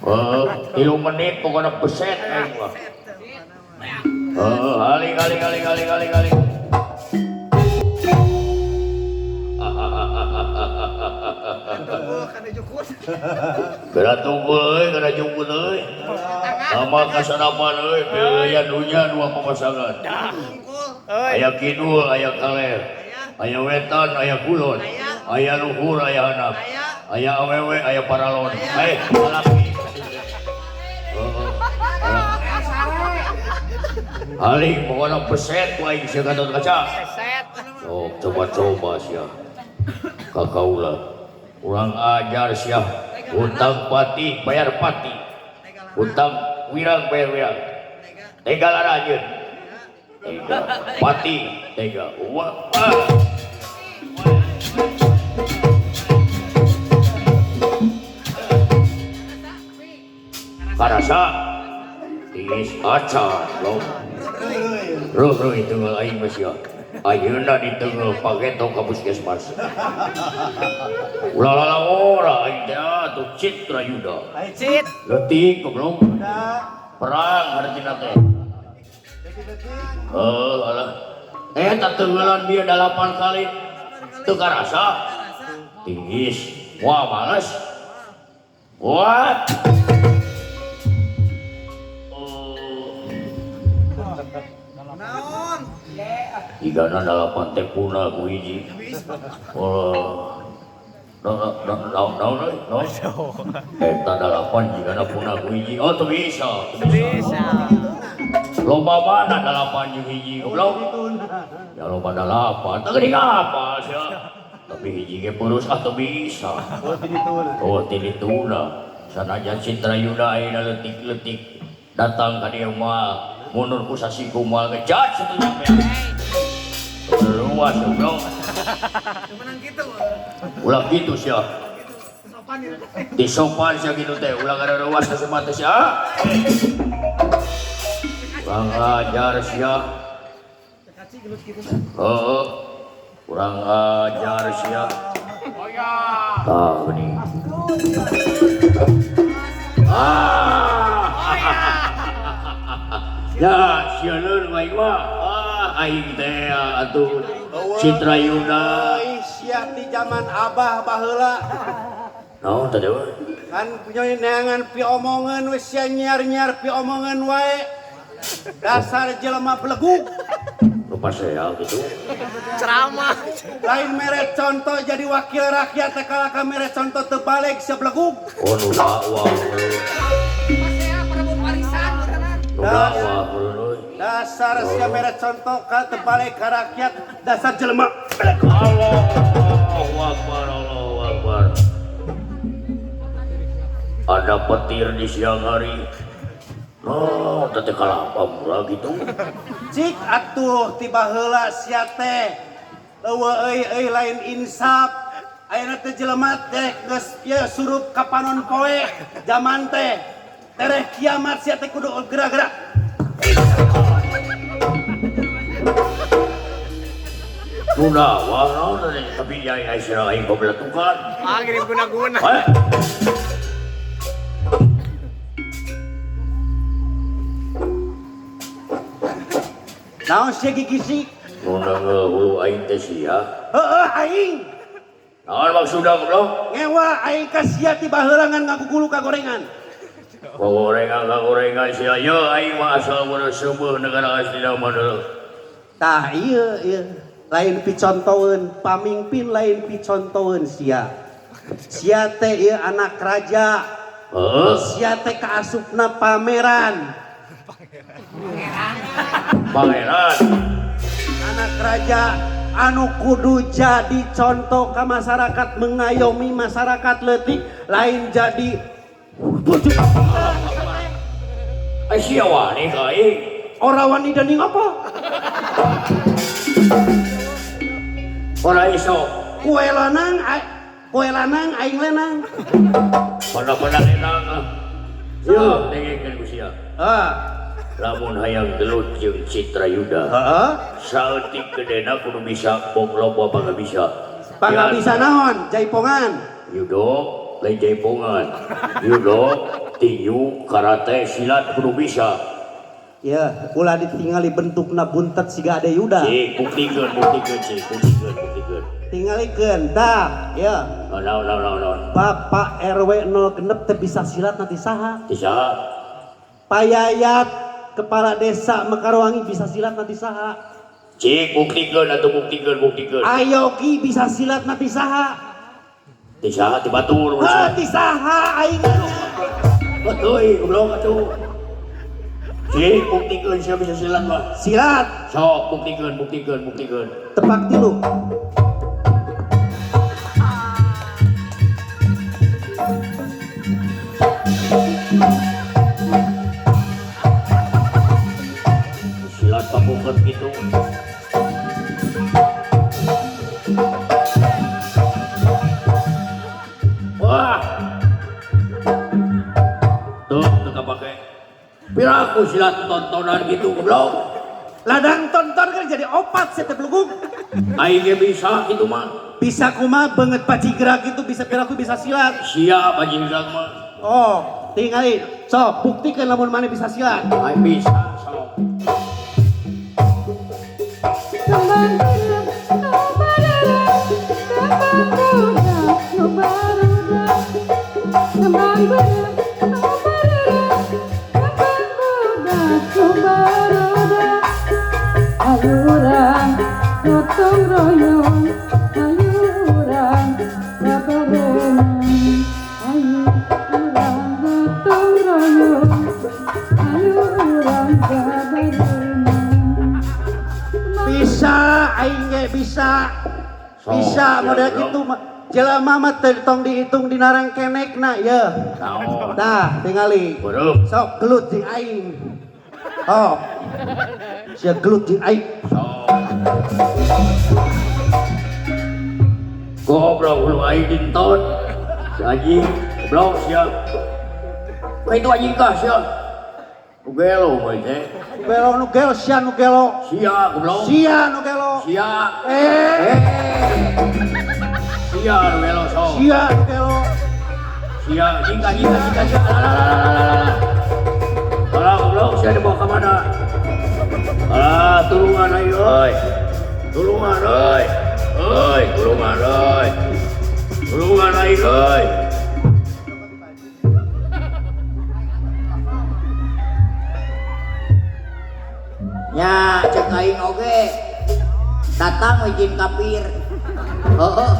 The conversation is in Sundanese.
Heeh, 3 menit pokona beset aing mah. Heeh, aling aling aling aling aling aling. Geura tunggul euy, geura jungkut euy. Sama kasarapan euy, pilihan dunya dua papasangan. Aya kidul, aya kaler. Aya wetan, aya kulon. Aya luhur, aya handap. Aya awewe, aya paralon. Eh, lalaki. Aling pokona beset ku aing sia Gatot Kaca. Beset. Sok coba-coba sia. Ka kaula. Urang ajar sia. Utang pati bayar pati. Utang wirang bayar wirang. Tega larajeun. Tega pati tega. Wah. Karasa tiis acan loh. Ruh itu aing mah sia. Ayeuna diteunggeul pageto ka puskesmas. Ulah lalawora aing teh atuh Citra Yuda. Ai Cit. Leutik goblok. Perang hartina teh. Heuh alah. Eta teungeulan bieu 8 kali. Teu karasa. Tiis. Wah males. Wah. Igana 8 teh puna ku hiji. Oh. Naon euy? Naon? Eta 8 jigana puna ku hiji. Oh teu bisa, teu bisa. Loba mana 8 jeung hiji goblok? Ya loba 8. Teu geuning apa sia? Tapi hiji ge purus ah teu bisa. Oh ti dituna. Sanajan Citra Yuda ayeuna leutik-leutik datang ka dieu mah mundur ku sasiku moal ngejat satunya nyampe. Luas goblok. Ulah gitu sia. Disopan sia gitu teh, ulah ngareruas ka semata sia. Urang ajar sia. Heeh. Urang ajar sia. Tah geuning. Ah. Ya, sia leun aing mah. Ah, aing teh atuh Citra Yuda. Euy, sia di zaman Abah baheula. Naon tadi we? Kan punya neangan piomongan we sia nyiar-nyiar piomongan wae. Dasar jelema belegug. Lupa saya gitu. Ceramah. Lain mere contoh jadi wakil rakyat teh kalaka mere contoh teu balik sia belegug. Oh nu dakwah. Nu dakwah euy. Dasar sia mere contoh ka teu balik ka rakyat, dasar jelema belegug. Allahu Akbar, Allahu Akbar. Ada petir di siang hari. Oh, teh kalapa murah gitu. Cik atuh tiba heula sia teh. Eueuh euy euy lain insaf. Ayeuna teh jelema teh geus ieu surup ka panon poe zaman teh. Tereh kiamat sia teh kudu geura-geura. Nu dakwah naon teh tapi yai ai sia aing pabelatukan. Ah, ngirim guna-guna. Eh. Naon sia gigisi? Nu neungeul hulu aing teh sia. Heueuh aing. Naon maksudna goblok? Ngewa aing ka sia ti baheula ngan ngagugulu ka gorengan. Gorengan ka gorengan sia. Ye aing mah asal mun seubeah negara asli mah deuleu. Tah ieu ieu lain picontoeun pamingpin lain picontoeun sia. Sia teh ieu anak raja. Heeh. Sia teh kaasupna pameran. Pangeran. Anak raja anu kudu jadi contoh ka masyarakat, mengayomi masyarakat leutik, lain jadi bujuk. Ai sia wani ka aing. Ora wani dening apa? Ora iso. Kue lanang, kue lanang aing lenang. Pada-pada lenang ah. Yo, dengekeun ku sia. Heeh. Lamun hayang gelut jeung Citra Yuda. Heeh. Saeutik gedena kudu bisa bong loba pangabisa. Pangabisa naon? Jaipongan. Yudo Lain jaipongan. Judo, tinju, karate, silat kudu bisa. Ya, ulah ditingali bentukna buntet siga Ade Yuda. Cik, buktikeun, buktikeun, cik, buktikeun, buktikeun. Tingalikeun tah, ya. Oh, naon, naon, naon, naon. Bapak RW 06 teh bisa silat nanti saha? Bisa. Payayat kepala desa Mekarwangi bisa silat nanti saha? Cik, buktikeun atuh, buktikeun, buktikeun. Ayogi bisa silat nanti saha? Ti saha ti batur. Heuh, ti saha aing. Betul, goblok atuh. Cik, buktikeun sia bisa silat mah. Silat. Sok, buktikeun, buktikeun, buktikeun. Tepak tilu. Silat pakuket gitu. Wah. Tuh, teu kapake. Piraku silat tontonan gitu goblok. Ladang tonton kan jadi opat sia teh belugug. Aing ge bisa kitu mah. Bisa kumaha beungeut pacigerak gitu bisa piraku bisa silat. Sia pacigerak mah. Oh, tingali. Sok, buktikeun lamun maneh bisa silat. Aing bisa sok. Kembang budak nu barudak, kembang budak nu barudak, kembang budak nu barudak, kembang budak nu barudak. Ayo urang gotong royong, ayo urang babarengan, ayo urang gotong royong, ayo urang babarengan. Bisa aing ge bisa. Bisa model kitu mah. Jelema mah teu tong dihitung dina rengkenekna yeuh. Naon? Tah, tingali. Beureum. Sok gelut jeung aing. Oh. Sia gelut jeung aing. Sok. Goblok lu aing dinton. Si anjing, goblok sia. Ka itu anjing kah sia? Nu gelo mah teh. Gelo nu gelo sia nu gelo. Sia goblok. Sia nu gelo. Sia. Eh. Sia nu gelo sok. Sia nu gelo. Sia anjing anjing anjing anjing. Alah. Alah goblok sia dibawa ka mana? Alah tulungan aing euy. Tulungan euy. Euy, tulungan euy. Tulungan aing euy. Ya, cek aing oge. Datang we jin kafir. Heeh.